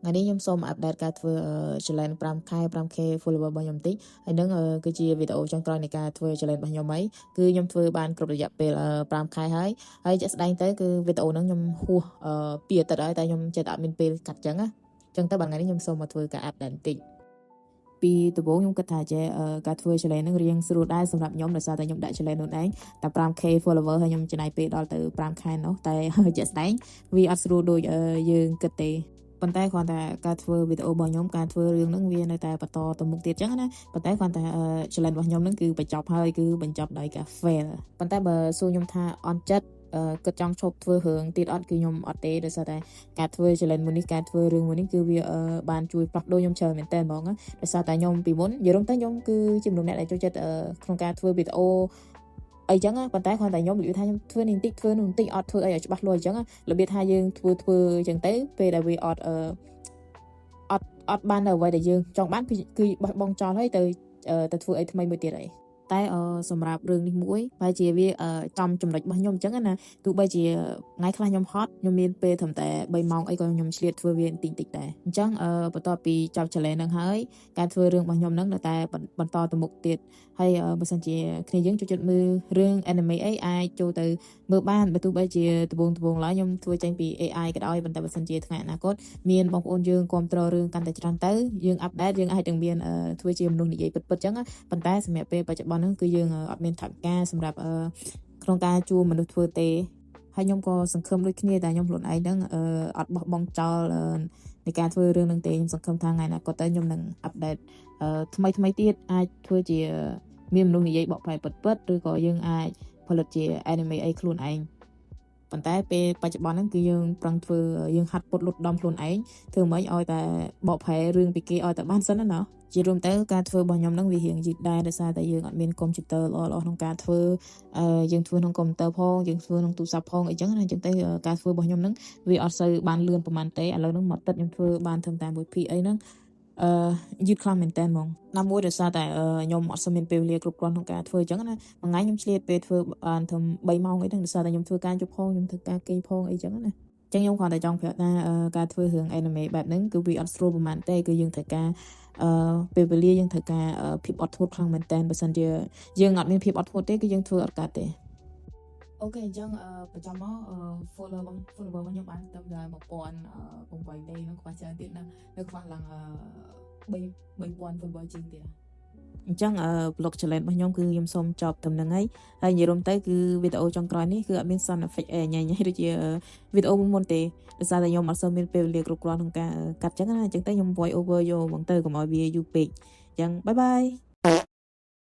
ថ្ងៃនេះខ្ញុំសូម update ការធ្វើ challenge 5ខែ 5K follower របស់ខ្ញុំបន្តិចហើយនឹងគឺជាវីដេអូចុងក្រោយនៃការធ្វើ challenge របស់ខ្ញុំហើយគឺខ្ញុំធ្វើបានគ្រប់រយៈពេល5ខែហើយហើយជាក់ស្ដែងទៅគឺវីដេអូហ្នឹងខ្ញុំហួសពីអាទិត្យហើយតែខ្ញុំចេះតែអត់មានពេលកាត់ចឹងណាចឹងទៅបានថ្ងៃនេះខ្ញុំសូមមកធ្វើការ update បន្តិចពីដំបូងខ្ញុំគិតថាចេះការធ្វើ challenge ហ្នឹងរៀងស្រួលដែរសម្រាប់ខ្ញុំដោយសារតែខ្ញុំដាក់ challenge នោះឯងតែ 5K follower ហើយខ្ញុំចំណាយពេលដល់ទៅ5ខែនោះតែជាក់ស្ដែងវាអត់ស្រួលដូចយើងគិតទេប៉ុន្តែគ្រាន់តែការធ្វើវីដេអូរបស់ខ្ញុំការធ្វើរឿងហ្នឹងវានៅតែបន្តទៅមុខទៀតចឹងណាប៉ុន្តែគ្រាន់តែ challenge របស់ខ្ញុំហ្នឹងគឺបញ្ចប់ហើយគឺបញ្ចប់ដោយការ fail ប៉ុន្តែបើសួរខ្ញុំថាអន់ចិត្តគិតចង់ឈប់ធ្វើរឿងទៀតអត់គឺខ្ញុំអត់ទេដោយសារតែការធ្វើ challenge មួយនេះការធ្វើរឿងមួយនេះគឺវាបានជួយផ្លាស់ប្ដូរខ្ញុំច្រើនមែនតើហ្មងដោយសារតែខ្ញុំពីមុននិយាយរួមទៅខ្ញុំគឺជាមនុស្សអ្នកដែលចូលចិត្តក្នុងការធ្វើវីដេអូអីចឹងប៉ុន្តែគ្រាន់តែខ្ញុំនិយាយថាខ្ញុំធ្វើនេះបន្តិចធ្វើនោះបន្តិចអត់ធ្វើអីឲ្យច្បាស់លាស់អញ្ចឹងរបៀបថាយើងធ្វើធ្វើអញ្ចឹងទៅពេលដែលវាអត់អឺអត់អត់បាននៅអ្វីដែលយើងចង់បានគឺគឺបោះបង់ចោលហើយទៅទៅធ្វើអីថ្មីមួយទៀតអីតែសម្រាប់រឿងនេះមួយប្រហែលជាវាចំចំណុចរបស់ខ្ញុំអញ្ចឹងណាទោះបីជាថ្ងៃខ្លះខ្ញុំហត់ខ្ញុំមានពេលត្រឹមតែ3ម៉ោងអីក៏ខ្ញុំឆ្លៀតធ្វើវាបន្តិចតិចដែរអញ្ចឹងបន្ទាប់ពីចប់ challenge ហ្នឹងហើយការធ្វើរឿងរបស់ខ្ញុំហ្នឹងនៅតែបន្តទៅមុខទៀតហើយបើសិនជាគ្នាយើងចូលចិត្តមើលរឿង anime អីអាចចូលទៅមើលបានបើទោះបីជាដំបូងដំបូងឡើយខ្ញុំធ្វើចេញពី AI ក៏ដោយប៉ុន្តែបើសិនជាថ្ងៃអនាគតមានបងប្អូនយើងគ្រប់គ្រងរឿងកាន់តែច្រើនទៅយើង update យើងអាចនឹងមានធ្វើជាមនុស្សនិយាយពិតៗអញ្ចឹងប៉ុន្តែសម្រាប់ពេលបច្ចុប្បន្នហ្នឹងគឺយើងអត់មានថវិកាសម្រាប់ក្នុងការជួលមនុស្សធ្វើទេហើយខ្ញុំក៏សង្ឃឹមដូចគ្នាតែខ្ញុំខ្លួនឯងហ្នឹងអត់បោះបង់ចោលនៃការធ្វើរឿងហ្នឹងទេខ្ញុំសង្ឃឹមថាថ្ងៃអនាគតទៅខ្ញុំនឹង update ថ្មីថ្មីទៀតអាចធ្វើជាមានមនុស្សនិយាយបកប្រែពិតៗឬក៏យើងអាចផលិតជា anime អីខ្លួនឯងប៉ុន្តែពេលបច្ចុប្បន្នហ្នឹងគឺយើងប្រឹងធ្វើយើងហាត់ពត់លុតដំខ្លួនឯងធ្វើម៉េចឲ្យតែបកប្រែរឿងពីគេឲ្យតែបានសិនណាជារួមទៅការធ្វើរបស់ខ្ញុំហ្នឹងវារៀងយឺតដែរដោយសារតែយើងអត់មានកុំព្យូទ័រល្អៗក្នុងការធ្វើយើងធ្វើក្នុងកុំព្យូទ័រផងយើងធ្វើក្នុងទូរស័ព្ទផងអីចឹងណាអញ្ចឹងទៅការធ្វើរបស់ខ្ញុំហ្នឹងវាអត់សូវបានលឿនប្រហែលទេឥឡូវហ្នឹងមួយទឹកខ្ញុំធ្វើបានត្រឹមតែ 1P អីហ្នឹងអឺយឺតខ្លាំងមែនតើហ្មងណាមួយដោយសារតែខ្ញុំអត់សូវមានពេលវេលាគ្រប់គ្រាន់ក្នុងការធ្វើអញ្ចឹងណាមួយថ្ងៃខ្ញុំឆ្លៀតពេលធ្វើបានត្រឹម3ម៉ោងអីហ្នឹងដោយសារតែខ្ញុំធ្វើការយប់ផងខ្ញុំធ្វើការគេងផងអីចឹងណាចឹងខ្ញុំគ្រាន់តែចង់ប្រាប់ថាការធ្វើរឿង anime បែបហ្នឹងគឺវាអត់ស្រួលប្រហែលទេគឺយើងត្រូវការអឺពេលវេលាយើងត្រូវការភាពអត់ធ្មត់ខ្លាំងមែនតើបើសិនជាយើងអត់មានភាពអត់ធ្មត់ទេគឺយើងធ្វើអត់កើតទេ OK អញ្ចឹងបញ្ចប់មក follow បង follower របស់ខ្ញុំបានទៅដល់1008ទេនឹងខ្វះច្រើនទៀតណានៅខ្វះឡើង3 3000 follower ជាងទៀត។ អញ្ចឹងអឺ vlog challenge របស់ខ្ញុំគឺខ្ញុំសូមចប់ត្រឹមហ្នឹងហើយហើយនិយាយរួមទៅគឺវីដេអូចុងក្រោយនេះគឺអត់មាន sound effect អីញ៉ៃញ៉ៃដូចជាវីដេអូមុនមុនទេដោយសារតែខ្ញុំអត់សូវមានពេលវេលាគ្រប់គ្រាន់ក្នុងការកាត់ចឹងណាអញ្ចឹងទៅខ្ញុំ voice over យកហ្មងទៅកុំឲ្យវាយូរពេកអញ្ចឹង bye bye.